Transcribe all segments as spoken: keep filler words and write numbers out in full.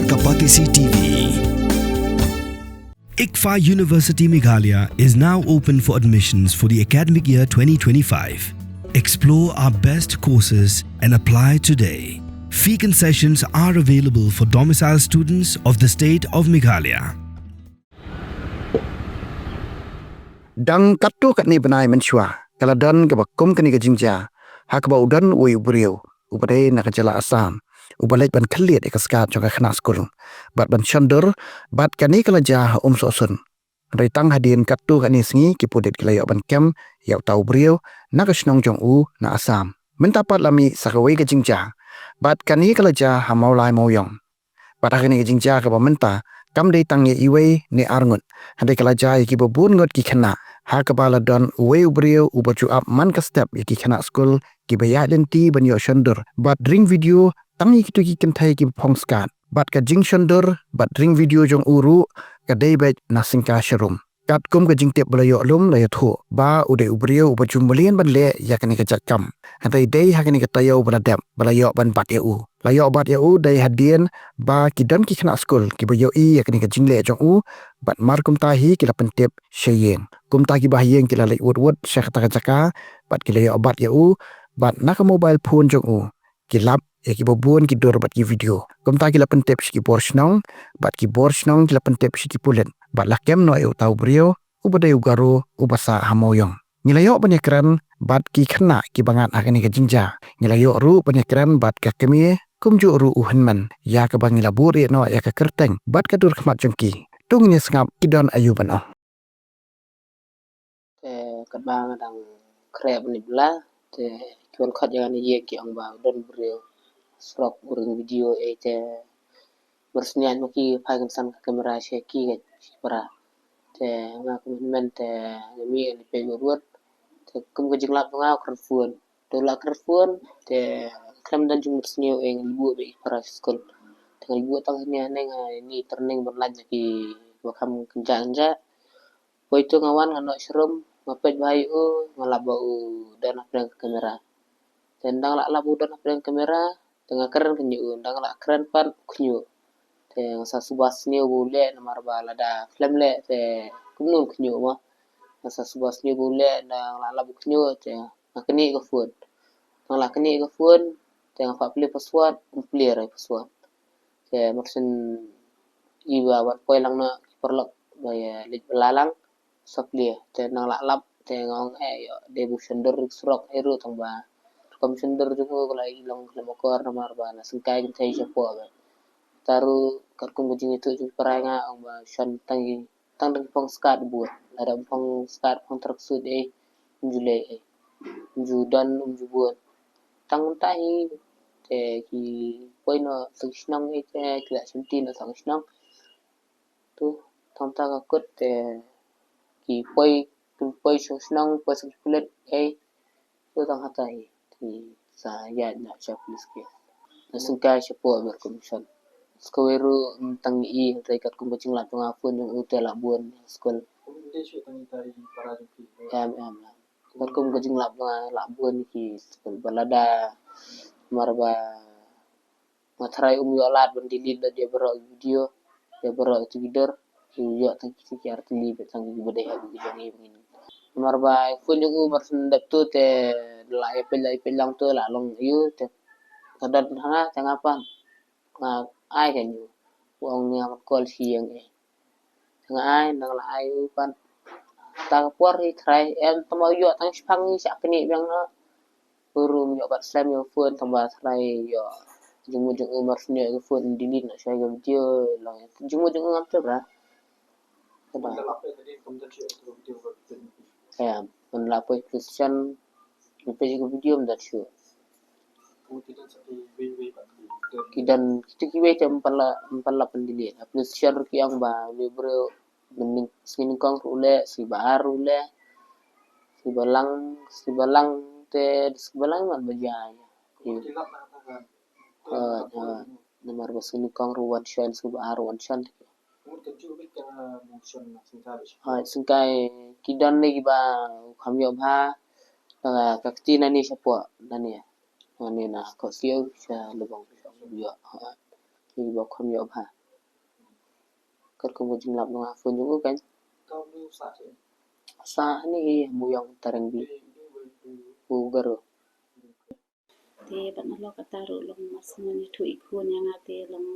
Kapatisi T V. ICFAI University Meghalaya is now open for admissions for the academic year twenty twenty-five. Explore our best courses and apply today. Fee concessions are available for domicile students of the state of Meghalaya. Dang katto katne bnai mynshuwa ka la don kaba kum kane ka jingjia, ha kaba u don uwei u briew uba dei na ka jylla Assam, uba leit ban khylliat ïa ka skat jong ka khynnah skul bad ban shon dur, bad kane ka la jia ha Umsohsun. Hynrei tang hadien katto katne sngi ki pulit ki la ïoh ban kem ïa uta u briew na ka shnong jong u na Assam. Mynta pat la mih sa kawei ka jingjia, bad kane ka la jia ha Mawlai Mawiong. Bad ha kane ka jingjia kaba mynta, kam dei tang ïa iwei ne ar ngut, hynrei ka la jia ïa kiba bun ngut ki khynnah, ha kaba la don uwei u briew uba ju ap man ka step ïa ki khynnah skul kiba ïaid lynti ban ïoh shon dur bad ring video tang ïa kito ki kynthei kiba phong skat. Bad ka jingshon dur bad ring video jong u ruh ka dei beit na Syngkai Sharum. Katkum ka jingtip ba la ïoh lum la ïathuh ba u dei u briew uba ju mlien ban leh ïa kane ka jait kam. Hynrei dei ha kane ka taïew ba la dep ba la ïoh ban bat ïa u. La ïoh bat ïa u dei hadien ba ki don ki khynnah skul kiba ïohi ïa kane ka jingleh jong u, bad mar kumta hi ki la pyntip sha ïing. Kumta kiba ha ïing ki la leit wut wut sha kata ka jaka, bad ki la ïoh bat ïa u, bad na ka mobile phone jong u ki lap ïa kiba bun ki dur bad ki video. Kumta ki la pyntip sha ki bor shnong, bad ki bor shnong ki la pyntip sha ki pulit, bad la kem noh ïa uta u briew uba dei u Garo uba sah ha Mawiong. Ngi la ïoh ban ïakren bad ki khynnah kiba ngat ha kane ka jingjia. Ngi la ïoh ruh ban ïakren bad ka kmie kumjuh ruh u hynmen, ïa kaba ngi la buh rieh noh ïa ka kyrteng bad ka dur khmat jong ki. To ngin ïa sngap ki don aïu ban ong. Te katba nga dang khreh ban ïa bla, te ki wan khot ïa nga na ïing ki ong ba u don briew surok u ring video, eh, te mar sniat ma ki phai kynsan ka kamera sha ki ka shi para. Te nga kum hynmen te nga mih nga peit wut wut. Te kum ka jinglap jong nga u kren phone. Te u la kren phone te khlem don jingmut sniew, eh, nga buh beit para skul. Te nga buh tang hynne hynne nga ni training ban lait na ki ba kham kynja kynja. Poi tu nga wan nga noh sharum, nga peit ba ïa u, nga lap ba u don hapdeng ka kamera. Te ynda nga la lap u don hapdeng ka kamera, te nga kren kynja u, ynda nga la kren pat u khñiuh. Te nga sa suba sniew ba u leh namar ba lada khlem leh te kumno un khñiuh mo. Nga sa suba sniew ba u leh, ynda nga la lap u khñiuh te nga knieh ka phone. Nga la knieh ka phone, te nga kwah plie password, um plie re password. Te mar shen i ba wan poi lang na ki paralok ba ïa leit bylla lang, sa plie. Te nang lah lap te nga ong eh ïoh dei ba u shon dur surok eh ruh tang ba rukom shon dur jong u ka la i long khlem akor namar ba na syngkai kynthei shapoh ba. Te ruh katkum ka jingïathuh jong ki para nga ong ba shon tang ki tang dang phong skat bun. Lada um phong skat, phong tracksuit eh, um ju leh eh, um ju don, um ju bun. Tang mynta hi te ki poi noh sa ki shnong eh, te ki la shim ti noh sa ki shnong. Tu tang mynta ka kut te ki poi, ki poi sa ki shnong, poi sa ki pulit eh. Tu tang hata hi te sa ïaid noh sha police case. Na syngkai shapoh ber commission. Sa kawei ruh tang i hynrei katkum ka jinglap jong nga phone jong u te la bun skul. Em, em, em. Katkum ka jinglap jong nga la bun ki skul ba lada mar ba nga tharai um ïoh lad ban delete da ïa baroh video, ïa baroh ïa tu ki dur, u ïoh tang ki tiar tylli bad tang ki ba dei ha ki jong i ba ngin. Mar ba phone jong u mar shen dep tu te la ïa peit la ïa peit lang tu la long ïu te ka don ha nga te nga pan. Nga ai kan ïu. U ong nga mat call shi ïeng eh. Nga ai, nang la ai u pan. Ta ka por hi trai em tama u ïoh tang shipang hi sha kani biang na. Uru ïoh bat slem ïoh phone tang ba trai ïoh. Jingmut jong u mar shu ïoh phone delete na shai ka video long. Jingmut jong u ngam tip ra. Kada. Em, man la poi position. Ni peit ka video ym don shuh. Ki don kito kiwei te ym pan la, ym pan la pyndelete. Ha police station ruh ki ong ba une u briew mynnyng sngi nyngkong ruh u leh, sngi ba ar ruh u leh, sngi ba lang, sngi ba lang te, sngi ba lang man ba jia ïa. Ïa. Ha, ha. Namar ba sngi nyngkong ruh wan shon, sngi ba ar ruh wan shon. Ha, syngkai ki don ne kiba kham ïoh bha. Ka kti nani shapoh nani. Nani na ko siew sha lubong ïoh. Ha. Ki ba kham ïoh bha. Katkum ka jinglap jong nga ha phone jong u kan. Sa hani hi mu yong tarang bi. U garo. Te ban alo kata ruh long mas ngan ïathuh i khun ïa nga te long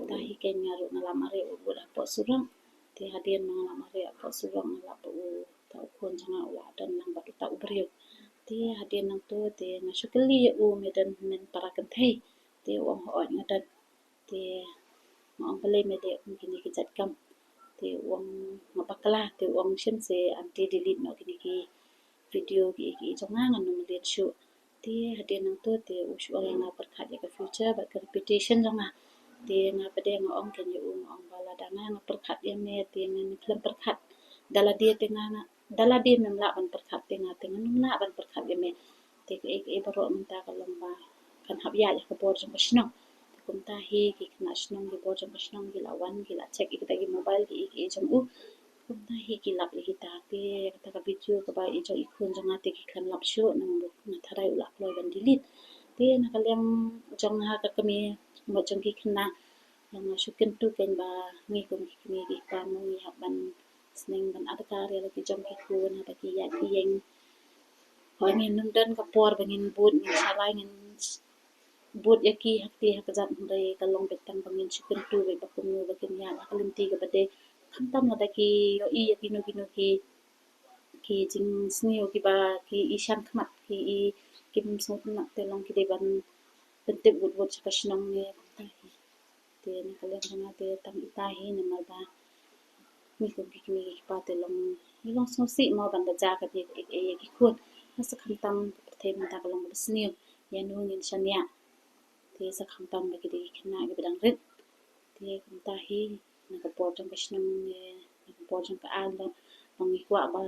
ta hi kein nga ruh nga lap mareh u bud hapoh surok. Te hadien ma nga lap mareh hapoh surok nga lap u ta u khun jong nga u la don lang bad uta u briew. Te hadien nangto te nga shu kylli ïa u me don hynmen para kynthei. Te u ong hooid nga don. Te nga ong balei me dei kum kine ki jait kam. Te u ong nga bakla te u ong shim se anti delete noh kine ki video ki ki jong nga ngan ym leit shuh. Te hadien nangto te u shu ong ïa nga pyrkhat ïa ka future bad ka reputation jong nga. Te nga pat de nga ong kein ïa u nga ong ba lada nga nga pyrkhat ïa me te ngan khlem pyrkhat. Da lade te nga nga da lade mem lah ban pyrkhat te nga te ngan ym lah ban pyrkhat ïa me. Te kaei kaei baroh mynta ka long ba kan hap ïaid ha ka bor jong ka shnong. Te kumta hi ki khynnah shnong ki bor jong ka shnong ki la wan ki la check ïa kita ki mobile ki ïa ki jong u. Kumta hi ki lap ïa kita te ïa kata ka video kaba i jong i khun jong nga te ki khlem lap shuh namar nga tharai u la kloi ban delete. Te na ka liang jong nga ha ka kmie mo jong ki khynnah nga shu kyntu kein ba ngi kum ki kmie ki kpa mo ngi hap ban sneng ban adkar ïa la ki jong ki khun haba ki ïaid ki ïeng. Hooid ngin ym don ka por ba ngin bud ngin shalai ngin bud ïa ki ha kti ha kjat hynrei ka long beit tang ba ngin shu kyntu beit ba kumno ba kin ïaid ha ka lynti kaba dei. Khamtam lada ki ïohi ïa kino kino ki ki jingsniew kiba ki i shan khmat ki i kim sngewtynnat te long ki dei ban pyntip wut wut sha ka shnong ne kumta hi. Te na ka liang jong nga te tang ita hi namar ba ngi kum ki kmie ki kpa te long ngi long sngewsih mo ban da jia ka dei ka ei ei ïa ki khun. Nga sa khamtam ka pyrthei mynta ka long kaba sniew ïa no ngin shaniah. Te sa khamtam ba ki dei ki khynnah kiba dang rit. Te kumta hi na ka por jong ka shnong ne na ka por jong ka aiñ long ngi kwah ba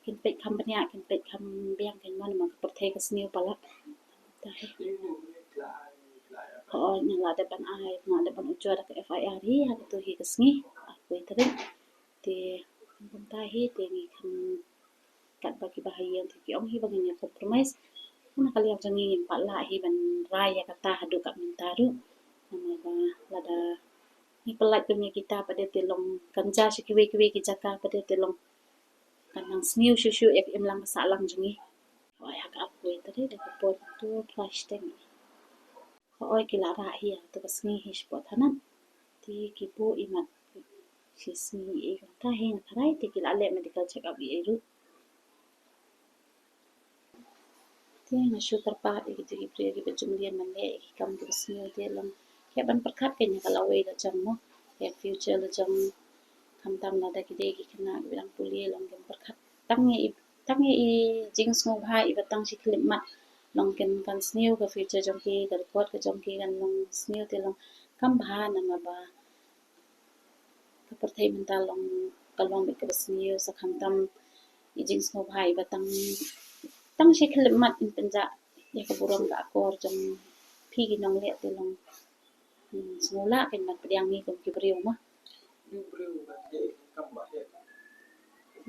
kin peit kham bniah kin peit kham biang kein mo namar ka pyrthei ka sniew palat. Kumta hi. Hooid nga la dep ban ai nga la dep ban ujor da ka F I R hi ha kato hi ka sngi arphew wei tarik. Te kumta hi te ngi khan katba kiba ha ïing te ki ong hi ba ngin ïa compromise. Na ka liang jong ngi ngim pat lah hi ban rai ïa kata haduh kat mynta ruh. Namar ba lada ngi pyllait kum ïa kita pat de te long kan jia sha kiwei kiwei ki jaka pat de te long kan nang sniew shuh shuh ïa ka imlang ka sahlang jong ngi. Hooid ha ka arphew wei tarik da ka por tu price teng. Hooid ki la rah hi ïa to ka sngi hi shapoh thanat. Te ki buh imat shi sngi i kumta hi nga tharai te ki la leh medical check up i ei ruh. Te nga shu kyrpad ïa kito ki briew kiba jynlien ban leh ïa ki kam kiba sniew te long ki ban pyrkhat kein ïa ka lawei la jong mo ïa ka future la jong. Khamtam lada ki dei ki khynnah kiba dang pule long kim pyrkhat tang ïa i tang ïa i jingsngewbha iba tang shi khyllipmat long kin kan sniew ka future jong ki ka record ka jong ki kan long sniew te long kam bha namar ba ka pyrthei mynta long ka long beit kaba sniew sa khamtam i jingsngewbha iba tang tang shi khyllipmat in pynjah ïa ka burom ka akor jong phi ki nongleh te long sngewlah kein ban pdiang ngi kum ki briew ma.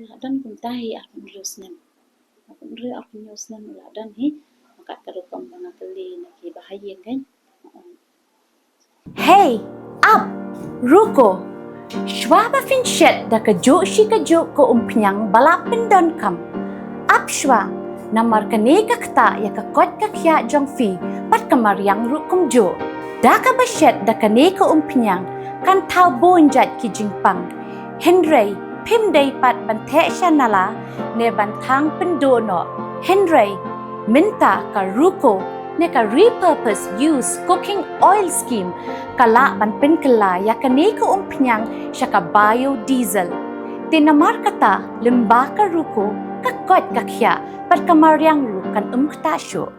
La don kumta hi arphew hynriew snem. Arphew hynriew arphew hynñiew snem la don hi. Kat ka rukom ba nga kylli na kiba ha ïing kein. Hei, ap, ruko. Shwa ba phin shet da kajuh shi kajuh ka umphniang ba la pyndonkam. Ap shwa, namar kane ka ktah ïa ka koit ka khiah jong phi bad ka mariang ruh kumjuh. Da kaba shet da kane ka umphniang kan thaw bun jait ki jingpang. Hynrei phim dei pat ban theh sha nala ne ban thang pynduh noh. Hynrei mynta ka ruko ne ka repurpose use cooking oil scheme ka lah ban pynkylla ïa kane ka umphniang sha ka biodiesel. Te namar kata lyngba ka ruko ka koit ka khiah bad ka mariang ruh kan ym ktah shuh.